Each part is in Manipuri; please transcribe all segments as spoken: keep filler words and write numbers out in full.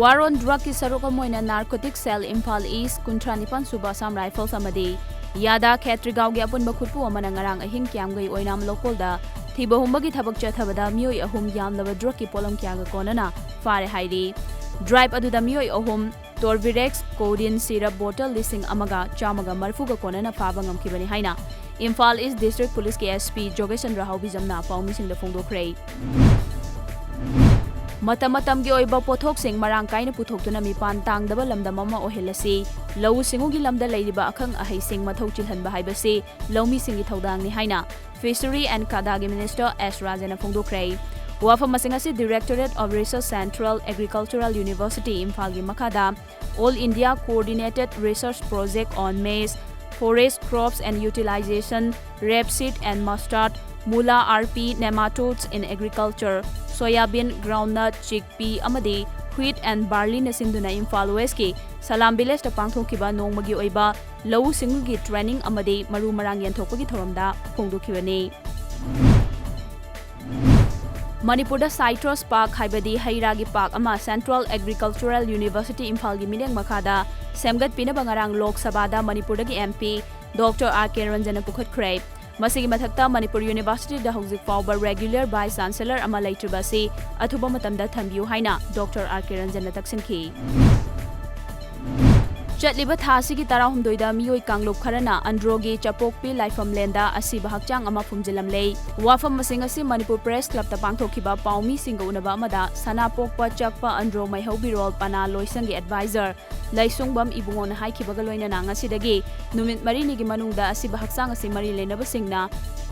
War on Drug ꯀꯤ ꯁꯔꯨꯛ ꯑꯃ ꯑꯣꯏꯅ Narcotic Cell Imphal East, ꯀꯨꯟꯊ꯭ꯔꯥ ꯅꯤꯄꯥꯟ ꯁꯨꯕ Assam Rifles ꯑꯃꯗꯤ ꯌꯥꯗꯥ ꯈꯦꯇ꯭ꯔꯤꯒꯥꯎꯒꯤ ꯑꯄꯨꯟꯕ ꯈꯨꯠꯄꯨ ꯑꯃꯅ ꯉꯔꯥꯡ ꯑꯍꯤꯡ ꯀꯤꯌꯥꯝꯒꯩ ꯑꯣꯏꯅꯥꯝ ꯂꯧꯀꯣꯜꯗ ꯊꯤꯕ ꯍꯨꯝꯕꯒꯤ ꯊꯕꯛ ꯆꯠꯊꯕꯗ ꯃꯤꯑꯣꯏ ꯑꯍꯨꯝ ꯌꯥꯝꯂꯕ drug ꯀꯤ ꯄꯣꯠꯂꯝ ꯀꯌꯥꯒ ꯀꯣꯟꯅꯅ ꯐꯥꯔꯦ ꯍꯥꯏꯔꯤ꯫ Drive ꯑꯗꯨꯗ ꯃꯤꯑꯣꯏ ꯑꯍꯨꯝ Torvirex codeine syrup bottle ꯂꯤꯁꯤꯡ ꯑꯃꯒ ꯆꯥꯝꯃꯒ ꯃꯔꯤꯐꯨꯒ ꯀꯣꯟꯅꯅ ꯐꯥꯕ ꯉꯝꯈꯤꯕꯅꯤ ꯍꯥꯏꯅ Imphal East District Police ꯀꯤ S P ꯖꯣꯒꯦꯁꯆꯟꯗ꯭ꯔ ꯍꯥꯎꯕꯤꯖꯝꯅ ꯄꯥꯎꯃꯤꯁꯤꯡꯗ ꯐꯣꯡꯗꯣꯛꯈ꯭ꯔꯦ꯫ ꯃꯇꯝ ꯃꯇꯝꯒꯤ ꯑꯣꯏꯕ ꯄꯣꯠꯊꯣꯛꯁꯤꯡ ꯃꯔꯥꯡ ꯀꯥꯏꯅ ꯄꯨꯊꯣꯛꯇꯨꯅ ꯃꯤꯄꯥꯟ ꯇꯥꯡꯗꯕ ꯂꯝꯗꯝ ꯑꯃ ꯑꯣꯏꯍꯜꯂꯁꯤ, ꯂꯧꯎ ꯁꯤꯡꯎꯒꯤ ꯂꯝꯗ ꯂꯩꯔꯤꯕ ꯑꯈꯪ ꯑꯍꯩꯁꯤꯡ ꯃꯊꯧ ꯆꯤꯜꯍꯟꯕ ꯍꯥꯏꯕꯁꯤ ꯂꯧꯃꯤꯁꯤꯡꯒꯤ ꯊꯧꯗꯥꯡꯅꯤ ꯍꯥꯏꯅ Fishery and ꯀꯥꯗꯥꯒꯤ Minister S ꯔꯥꯖꯦꯅ ꯐꯣꯡꯗꯣꯛꯈ꯭ꯔꯦ꯫ ꯋꯥꯐꯝꯁꯤꯡ ꯑꯁꯤ Directorate of Research, Central Agricultural University ꯏꯝꯐꯥꯜꯒꯤ ꯃꯈꯥꯗ All India Coordinated Research Project on Maize, Forage Crops and Utilization, Rapeseed and Mustard, Mula R P, Nematodes in Agriculture, Soya Bean, Groundnut, Chickpea ꯑꯃꯗꯤ Wheat and Barley ꯅ ꯁꯤꯟꯗꯨꯅ ꯏꯝꯐꯥꯜ West ꯀꯤ ꯁꯂꯥꯝ Village ꯇ ꯄꯥꯡꯊꯣꯛꯈꯤꯕ ꯅꯣꯡꯃꯒꯤ ꯑꯣꯏꯕ ꯂꯧꯎ ꯁꯤꯡꯎꯒꯤ training ꯑꯃꯗꯤ ꯃꯔꯨ ꯃꯔꯥꯡ ꯌꯦꯟꯊꯣꯛꯄꯒꯤ ꯊꯧꯔꯝꯗ ꯐꯣꯡꯗꯣꯛꯈꯤꯕꯅꯤ꯫ ꯃꯅꯤꯄꯨꯔꯗ Citrus Park ꯍꯥꯏꯕꯗꯤ ꯍꯩ ꯔꯥꯒꯤ park ꯑꯃ Central Agricultural University ꯏꯝꯐꯥꯜꯒꯤ ꯃꯤꯠꯌꯦꯡ ꯃꯈꯥꯗ ꯁꯦꯝꯒꯠꯄꯤꯅꯕ ꯉꯔꯥꯡ ꯂꯣꯛ ꯁꯚꯥꯗ ꯃꯅꯤꯄꯨꯔꯗꯒꯤ M P Doctor R K ꯔꯟꯖꯟꯅ ꯄꯨꯈꯠꯈ꯭ꯔꯦ꯫ ꯃꯁꯤꯒꯤ ꯃꯊꯛꯇ ꯃꯅꯤꯄꯨꯔ University ꯗ ꯍꯧꯖꯤꯛ ꯐꯥꯎꯕ regular Vice Chancellor ꯑꯃ ꯂꯩꯇ꯭ꯔꯤꯕ ꯑꯁꯤ ꯑꯊꯨꯕ ꯃꯇꯝꯗ ꯊꯝꯕꯤꯌꯨ ꯍꯥꯏꯅ Doctor R K ꯔꯟꯖꯟꯅ ꯇꯛꯁꯤꯟꯈꯤ꯫ ꯆꯠꯂꯤꯕ ꯊꯥ ꯑꯁꯤꯒꯤ ꯇꯔꯥꯍꯨꯝꯗꯣꯏꯗ ꯃꯤꯑꯣꯏ ꯀꯥꯡꯂꯨꯞ ꯈꯔꯅ ꯑꯟꯗ꯭ꯔꯣꯒꯤ ꯆꯄꯣꯛꯄꯤ ꯂꯥꯏꯐꯝꯂꯦꯟꯗ ꯑꯁꯤꯕ ꯍꯛꯆꯥꯡ ꯑꯃ ꯐꯨꯝꯖꯤꯜꯂꯝꯂꯦ꯫ ꯋꯥꯐꯝꯁꯤꯡ ꯑꯁꯤ ꯃꯅꯤꯄꯨꯔ Press Club ꯇ ꯄꯥꯡꯊꯣꯛꯈꯤꯕ ꯄꯥꯎꯃꯤꯁꯤꯡꯒ ꯎꯅꯕ ꯑꯃꯗ ꯁꯅꯥꯄꯣꯛꯄ ꯆꯛꯄ ꯑꯟꯗ꯭ꯔꯣ ꯃꯩꯍꯧꯕꯤꯔꯣꯜ ꯄꯅꯥ ꯂꯣꯏꯁꯪꯒꯤ advisor ꯂꯩꯁꯨꯡꯕꯝ ꯏꯕꯨꯡꯉꯣꯅ ꯍꯥꯏꯈꯤꯕꯒ ꯂꯣꯏꯅꯅ ꯉꯁꯤꯗꯒꯤ ꯅꯨꯃꯤꯠ ꯃꯔꯤꯅꯤꯒꯤ ꯃꯅꯨꯡꯗ ꯑꯁꯤꯕ ꯍꯛꯆꯥꯡ ꯑꯁꯤ ꯃꯔꯤ ꯂꯩꯅꯕꯁꯤꯡꯅ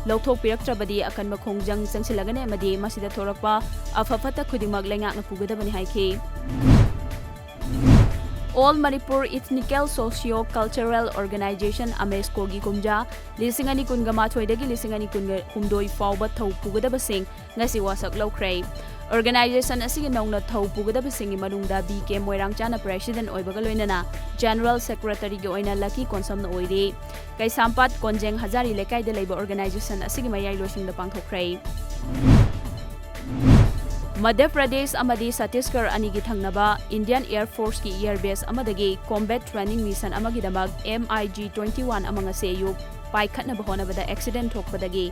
ꯂꯧꯊꯣꯛꯄꯤꯔꯛꯇ꯭ꯔꯕꯗꯤ ꯑꯀꯟꯕ ꯈꯣꯡꯖꯪ ꯆꯪꯁꯤꯜꯂꯒꯅꯤ ꯑꯃꯗꯤ ꯃꯁꯤꯗ ꯊꯣꯔꯛꯄ ꯑꯐ ꯐꯠꯇ ꯈꯨꯗꯤꯡꯃꯛ ꯂꯩꯉꯥꯛꯅ ꯄꯨꯒꯗꯕꯅꯤ ꯍꯥꯏꯈꯤ꯫ All Manipur Ethnical Socio Cultural Organization, AMESCO ꯒꯤ ꯀꯨꯝꯖꯥ ꯂꯤꯁꯤꯡ ꯑꯅꯤ ꯀꯨꯟꯒ ꯃꯥꯊꯣꯏꯗꯒꯤ ꯂꯤꯁꯤꯡ ꯑꯅꯤ ꯀꯨꯟꯒ ꯍꯨꯝꯗꯣꯏ ꯐꯥꯎꯕ ꯊꯧ ꯄꯨꯒꯗꯕꯁꯤꯡ ꯉꯁꯤ ꯋꯥꯁꯛ ꯂꯧꯈ꯭ꯔꯦ꯫ Organization ꯑꯁꯤꯒꯤ ꯅꯧꯅ ꯊꯧ ꯄꯨꯒꯗꯕꯁꯤꯡꯒꯤ ꯃꯅꯨꯡꯗ B K ꯃꯣꯏꯔꯥꯡꯆꯥꯅ President ꯑꯣꯏꯕꯒ ꯂꯣꯏꯅꯅ General Secretary ꯒꯤ ꯑꯣꯏꯅ ꯂꯛꯀꯤ ꯀꯣꯟꯁꯝꯅ ꯑꯣꯏꯔꯤ꯫ ꯀꯩꯁꯥꯝꯄꯥꯠ ꯀꯣꯟꯖꯦꯡ ꯍꯖꯥꯔꯤ ꯂꯩꯀꯥꯏꯗ ꯂꯩꯕ organization ꯑꯁꯤꯒꯤ ꯃꯌꯥꯏ ꯂꯣꯏꯁꯪꯗ ꯄꯥꯡꯊꯣꯛꯈ꯭ꯔꯦ꯫ ꯃꯙ꯭ꯌ ꯄ꯭ꯔꯗꯦꯁ ꯑꯃꯗꯤ ꯆꯇꯤꯁꯒꯔ ꯑꯅꯤꯒꯤ ꯊꯪꯅꯕ Indian Air Forceꯀꯤ air base ꯑꯃꯗꯒꯤ combat training mission ꯑꯃꯒꯤꯗꯃꯛ M I G twenty-one ꯑꯃ ꯉꯁꯤ ꯑꯌꯨꯛ ꯄꯥꯏꯈꯠꯅꯕ ꯍꯣꯠꯅꯕꯗ accident ꯊꯣꯛꯄꯗꯒꯤ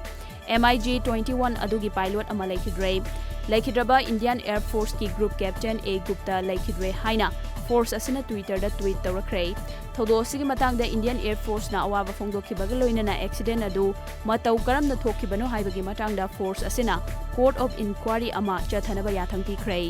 M I G twenty-one ꯑꯗꯨꯒꯤ pilot ꯑꯃ ꯂꯩꯈꯤꯗ꯭ꯔꯦ꯫ ꯂꯩꯈꯤꯗ꯭ꯔꯕ Indian Air Forceꯀꯤ group captain A Gupta ꯂꯩꯈꯤꯗ꯭ꯔꯦ ꯍꯥꯏꯅ force ꯑꯁꯤꯅ Twitterꯗ tweet ꯇꯧꯔꯛꯈ꯭ꯔꯦ꯫ ꯊꯧꯗꯣꯛ ꯑꯁꯤꯒꯤ ꯃꯇꯥꯡꯗ Indian Air Forceꯅ ꯑꯋꯥꯕ ꯐꯣꯡꯗꯣꯛꯈꯤꯕꯒ ꯂꯣꯏꯅꯅ accident ꯑꯗꯨ ꯃꯇꯧ ꯀꯔꯝꯅ ꯊꯣꯛꯈꯤꯕꯅꯣ ꯍꯥꯏꯕꯒꯤ ꯃꯇꯥꯡꯗ force ꯑꯁꯤꯅ court of inquiry ꯑꯃ ꯆꯠꯊꯅꯕ ꯌꯥꯊꯪ ꯄꯤꯈ꯭ꯔꯦ꯫